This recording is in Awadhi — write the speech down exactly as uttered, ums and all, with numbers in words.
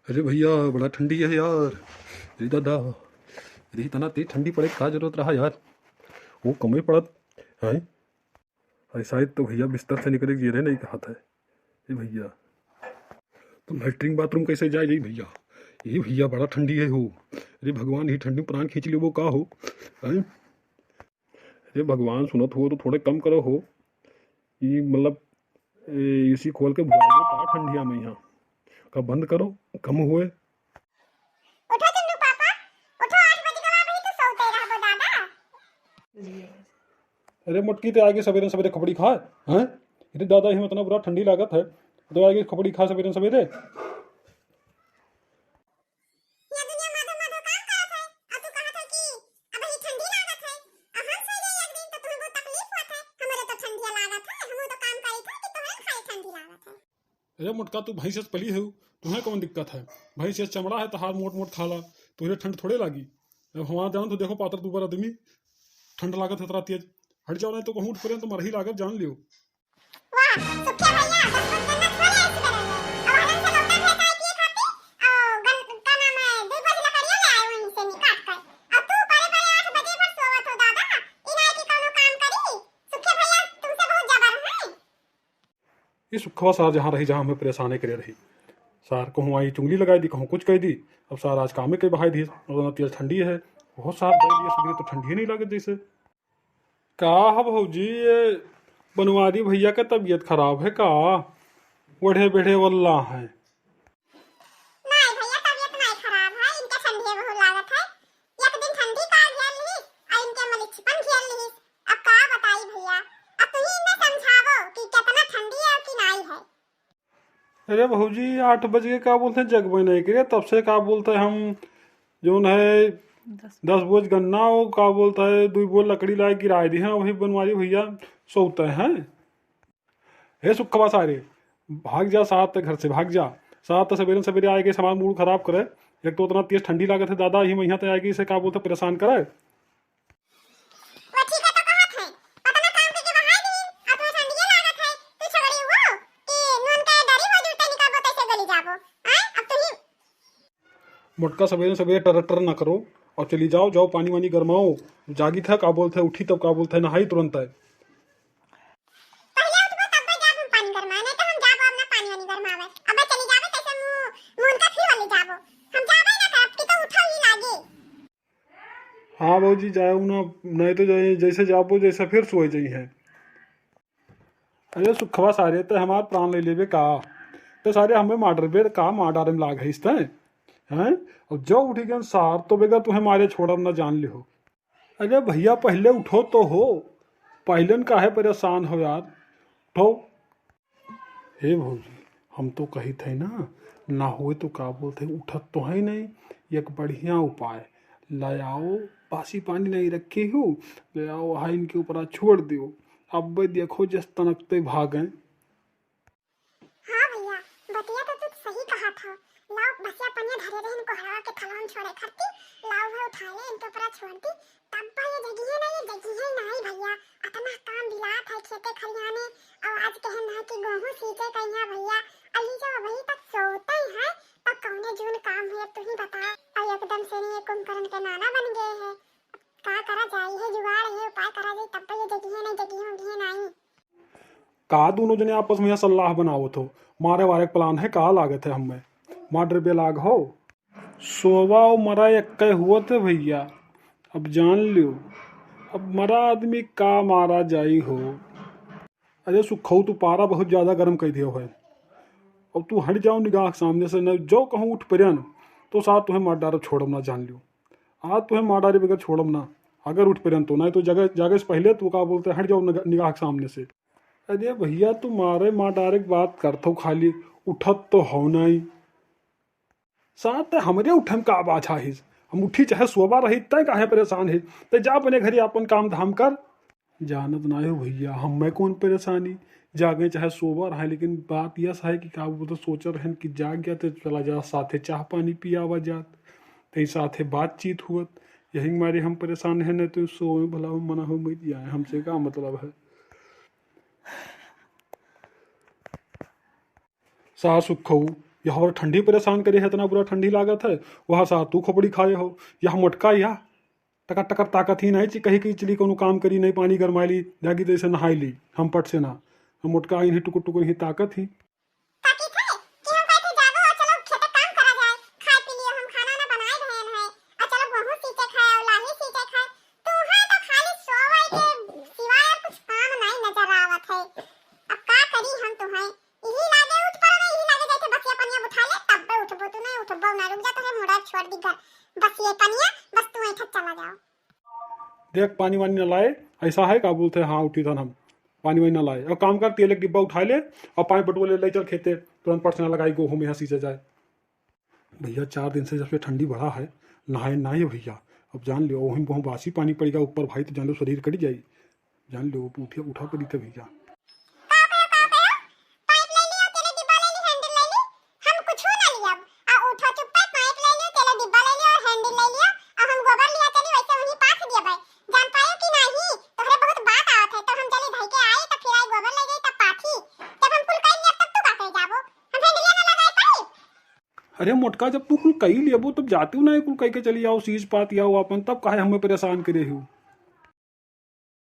अरे भइया, बड़ा ठंडी है यार। अरे दादा, अरे इतना तेज ठंडी पड़े का जरूरत रहा यार, वो कम ही पड़त है। अरे शायद तो भइया बिस्तर से निकले के जियरे नहीं कहत है। ए भइया, तो लैट्रिन बाथरूम कैसे जाए जाई भइया? ए भइया, बड़ा ठंडी है हो। अरे भगवान, ही ठंडी में प्राण खींच लेबो का हो? हैं? अरे भगवान, सुनत हो तो थोड़े कम करो हो। ई मतलब, ए, एसी खोल के भुला दो का ठंडिया में यहाँ? का बंद करो, कम हुए। उठो चुन्नू पापा, उठो, आठ बज गवा, अभी तो सोते रहबो दादा। अरे मोटकी, ते आगे सवेरे सवेरे खपड़ी खाए, हैं? अरे दादा, ही इतना बुरा ठंडी लागत है, तो आगे खपड़ी खा सवेरे सवेरे। ये दुनिया माधो माधो काम करत है, और तू कहत है कि अब ही ठंडी लागत है, और हम सो जाए एक दिन तो तुम्हें बहुत तकलीफ होत है, हमारे तो ठंडिया लागत है, हम तो काम करी थे कि तुम्हें खाली ठंडी लागत है। अरे मोटका, तू भैंस से पली हो, तुम्हें कौन दिक्कत है? भैंस से चमड़ा है तहार, मोट मोट खाला, तुझे ठंड थोड़े लागी। अब हमारा जान तो देखो, पातर दुबर आदमी, ठंड लागत है तोरा तेज। हट जाओ, नहीं तो कहूँ उठ पड़े तो मरही लागत, जान लियो। वाह, सुखिया भैया, दस बज गन्ना थोड़े ऐसी करेंगे। अब हलन से लौटा थे चाय पिए खातिर, और गन-, का नाम है, दो बज लकड़ियाँ ले आए वहीं से निकाल कर। और तू बड़े बड़े आठ बजे भर सोवत हो दादा, ई नाई कि कौनो काम करी। सुखिया भैया, तुमसे बहुत जबर है। ये सुखवा सार जहाँ रही, जहाँ हमें परेशान करे रही, सार कहूँ आई चुंगली लगाई दी, कहूँ कुछ कह दी। अब सार आज कामे के बहाई दी, और तेज ठंडी है, बहुत सार दे दिए सुबह तो ठंडी ही नहीं लागत जैसे। का है भौजी, ये बनवारी भैया के तबीयत खराब है का? बढ़े बढ़े वल्ला है। नाई भैया, तबीयत नाई खराब है, इनके ठंडी बहुत लागत है। एक दिन ठंडी का घेर लिहिस, और इनके मलिचपन घेर लिहिस। अब का बताई भैया, अब तुही इन्हें समझावो कि कितना ठंडी है और कि नाई है। अरे भौजी, आठ बज के का बोलते हैं, जगबे नहीं करे, तब से का बोलते हैं हम, जौन है, दस। दस बोझ गन्ना, वो का बोलते हैं, दो बोझ लकड़ी लाए गिराए दी हैं, वही बनवारी भैया सोते हैं। हे सुखवा सारे, भाग जा सात घर से, भाग जा। सात सवेरे सवेरे आए के सामान मूड खराब करे। एक तो उतना तेज ठंडी लागत है दादा, ही महिया ते आए के इसे का बोलते परेशान करे। वो ठीक है तो कहत है, उतना काम के के बहाई दी, अब तुम्हें ठंडिये लागत है, तू छगड़ी हुआ कि नून के डरी हो जूते निकलबो तैसे गली जाबो। आए, अब तुही मोटका सवेरे सवेरे टर टर ना करो और चली जाओ, जाओ पानी वानी गरमाओ। जागी था का बोलते है, उठी तब का बोलते है, नहाई तुरंत है। पहले उठबो तब जाबो पानी गरमाए, नहीं तो हम जाबो अब ना पानी वानी गरमावे। अब चली जाबे तैसे मुंह, मुंह का फिर वाली जाबो। हम जाबे ना करब कि तो उठो ही लागे। हाँ भौजी, जाओ ना, नहीं तो जाए, जैसे जाबो जैसे फिर सोए जाई है। अरे सुखवा सारे, ते हमार प्राण ले लेबे का? ते सारे हमें मार डरबे का, मार डारे में लाग है इस तय, हैं? और जो उठी गन सार, तो बेगर तुम्हें मारे छोड़ब ना, जान लिहो। अरे भैया, पहले उठो तो हो, पहले न काहे परेशान हो यार, उठो। हे भौजी, हम तो कही थे ना, ना होए तो का बोलते, उठत तो है नहीं, एक बढ़िया उपाय, ले आओ, बासी पानी नहीं रखे हो, ले आओ, वहाँ इनके ऊपर छोड़ दियो, अब देखो जस तनकते भागें। हाँ भैया, बतिया तो तू सही कहा था। लाओ बसिया पनिया धरे रहे इनको हवा के थलवा में छोड़े खातिर, लाओ है उठा ले इनके ऊपर छोड़ दी। तब ये जगिहे ना, ये जगिहे ना ही भैया। अतना काम बिलात है खेते खलियाने, और आज कहे ना कि गेहूं सींचे कहिया भैया। अली जो वही तक सोते ही है, तब कौने जून काम है तू ही बता। और एकदम से नहीं ये कुंभकर्ण के नाना बन गए हैं। का करा जाई है जुगाड़ है उपाय करा जाई, तब ये जगिहे नहीं जगिहे उगिहे नहीं। का दोनों जने आपस में यहाँ सलाह बनावत हो? मारे वारे के प्लान है का लागत है हमें? मार डरबे लाग हो? सोवा और मरा एक्के हुवत है भैया, अब जान लियो, अब मरा आदमी का मारा जाई हो। अरे सुखऊ, तू पारा बहुत ज्यादा गर्म कर दियो है, अब तू हट जाओ निगाह के सामने से, न जो कहूँ उठ पड़न तो साथ तुम्हें मार डारब, छोड़ब ना, जान लियो। आज तुम्हें मार डारे बगैर छोड़ब ना। अगर उठ पड़न तो, नहीं तो जगह, जागे से पहले तू का बोलते, हट जाओ निग-, निगाह के सामने से। अरे भैया, तू मारे मार डारे की बात करत हो, खाली उठत तो हो नहीं। साथ हमरे उठन का बाछा हिस, हम उठी चाहे सोबा रही, तय काहे परेशान हिस? तय जा अपने घरे अपन काम धाम कर। जानत ना हो भैया, हमें कौन परेशानी, जागे चाहे सोबर है, लेकिन बात यस है कि का बोलते, सोच रहन कि जाग गया तो चला जा साथे चाह पानी पियावा जात, तई साथे बातचीत हुअत, यही मारे हम परेशान हैं, नहीं तो सोए भला हो मना हो मर जाए, हमसे का मतलब है। सास उखऊ, यह और ठंडी परेशान करे है, इतना बुरा ठंडी लागत है। वह सार तू खोपड़ी खाए हो, यह मोटका यह टकर टकर ताकत ही नहीं ची, कही कि चली कोनो काम करी नहीं, पानी गरमाई ली, जागी जैसे नहाई ली, हम पट से ना, हम मोटका ही टुकुर टुकुर ही ताकत ही। ताकत है कि हम कहते जाबो और चलो खेते काम करा जाए, खाए पी लियो, हम खाना ना बनाए रहे हैं, और चलो गेहूं सींचे खाए और लाही सींचे खाए, तुम्हें तो खाली सोवई के सिवाय और कुछ काम नहीं नजर आवत है। अब का करी हम तुम्हें, यही लागे उठ पड़ो ना, यही लागे जैसे बसिया पनिया उठा ले, तब बे उठबो, तू नहीं उठबो ना, रुक जा, तुझे मुड़ा छोड़ दी घर, बसिया पनिया, बस तू ऐठक चला जाओ। देख, पानी वानी न लाए, ऐसा है का बोलते हैं, हाँ, उठी थन हम, पानी वानी न लाए। और काम कर, तेल एक डिब्बा उठा ले और पाइप बटुआ ले, ले चल खेते, तुरंत पटसना लगाई, गोहूँ में यहाँ सींचा जाए। भैया, चार दिन से जब से ठंडी बढ़ा है, नहाए नहीं भैया। अब जान लो, वहीं वहाँ बासी पानी पड़ेगा ऊपर भाई, तो जान लो शरीर कट जाई। जान लो, उठे, उठा पड़ी थे भैया। का कहो, का कहो? पाइप ले ली और तेरे डिब्बा ले ली, हैंडल ले ली। हम कुछू ना लियब। आ उठो चुप्पे, पाइप ले लियो, तेरे डिब्बा ले लियो और हैंडल ले लियो। आ हम गोबर लिया चली, वैसे वहीं पाथ दिया भाई। जान पायो कि नहीं? तोहरे बहुत बात आवत है, तो हम चली धई के आई, तब फिर आई गोबर ले गई, तब पाथी। जब हम कुल कई लियब, तब तू का करे जाबो? हम हैंडलिया ना लगाई पाई। अरे मोटका, जब तू कुल कई लेबो, तब जातू ना कुल कई के चली आओ, सीज पात आओ अपन, तब काहे हमें परेशान करे हो?